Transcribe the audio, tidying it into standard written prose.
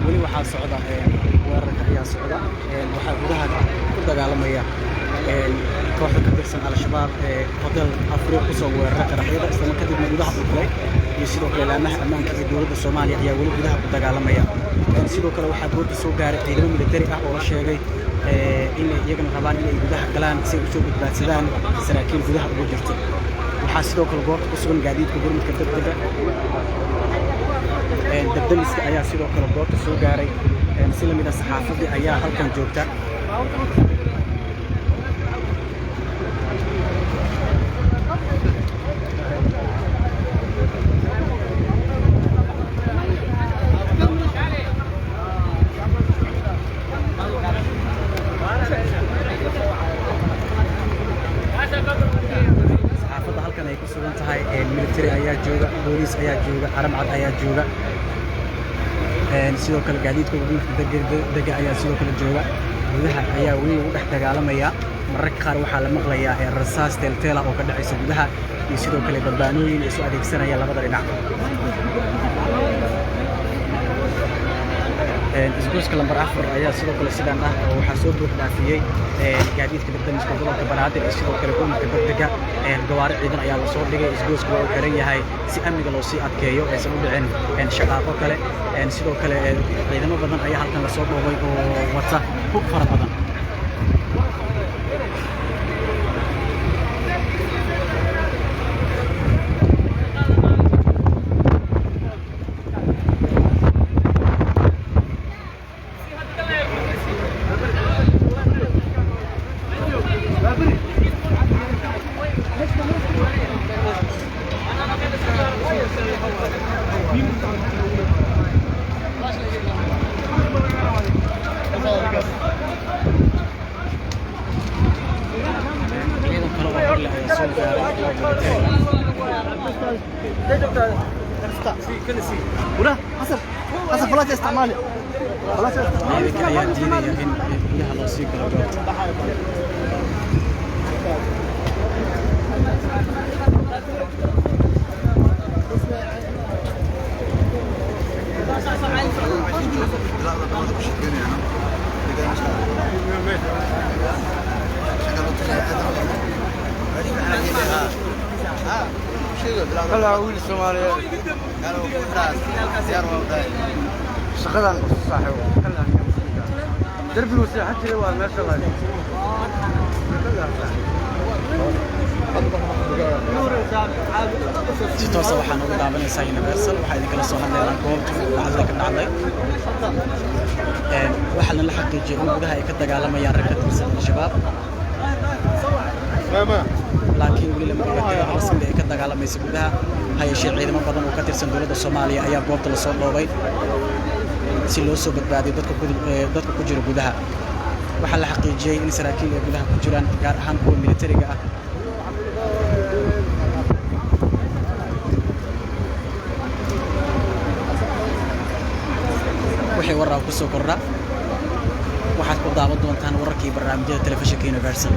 Weli waxaa socda weerarka ayaa socda. Waxaa gudaha ku dagaalamaya kooxda ka tirsan Al-Shabaab ee Hotel Afriiq kusoo weeraray qaraxyada, isla kadibna gudaha u galay, iyo sidoo kale laamaha ammaanka ee dowladda Soomaaliya ayaa weli gudaha ku dagaalamaya. Sidoo kale waxaa goobta soo gaaray ciidamo militari ah oo la sheegay inay iyagana rabaan inay gudaha galaan si ay usoo badbaadsadaan saraakiil gudaha ugu jirto. Waxaa sidoo kale goobta ku sugan gaadiidka gurmudka degdega. Dabdamiska ayaa sidoo kale goobta soo gaaray. Si lamid ah saxaafadii ayaa halkan joogta. Saxaafadda halkan ay ku sugan tahay. Military ayaa jooga, booliis ayaa jooga, haramcad ayaa jooga. Sidoo kale gaadiidka gurmudka degdega ayaa sidoo kale jooga. Gudaha ayaa weli lagu dhex dagaalamaya. Mararka qaar waxaa la maqlayaa rasaas teelteela oo ka dhacaysa gudaha iyo sidoo kale bambaanooyin ay isu adeegsanaya labada dhinac. Isgoyska lambar 4 ayaa sidoo kale sidaan ah, oo waxaa soo buux dhaafiyey gaadiidka dabdamiska gobolka Banaadir iyo sidoo kale gurmudka degdega. Gawaari ciidan ayaa lasoo dhigay. Isgoyska waa uu xiran yahay si amniga loo sii adkeeyo, aysan u dhicin shaqaaqo kale. Sidoo kale ciidamo badan ayaa halkan lasoo dhoobay oo wata hub fara badan. Ciidan kale oo horleh ayaa soo gaaray oo militari. ولا حسن حسن فلاش استعمالي فلاش. Ciidanka ayaa diidaya in gudaha loo sii galo goobta. هلا wiil Soomaaliyeed shaqadan saaxiib darbigu seexan jiray waa meesha la. Si toosa waxaan uga daawanaysaa Universal. Waxaa idinkala soo hadlaynaa goobta dhacdada ka dhacday. Waxaa lala xaqiijiyay in gudaha ay ka dagaalamayaan rag ka tirsan Al-Shabaab, laakiin weli lama oga tirada rasmiga ee ka dagaalamaysa gudaha. Ha yeeshee ciidamo badan oo ka tirsan dowladda Soomaaliya ayaa goobta lasoo dhoobay si loo soo badbaadiyo dadka ku jira gudaha. Waxaa la xaqiijiyey in saraakiil ay gudaha ku jiraan, gaar ahaan kuwa militariga ah. Wixii waraa ku soo kordha waxaad ku daawan doontaan wararkii barnaamijyada telefishinka Universal.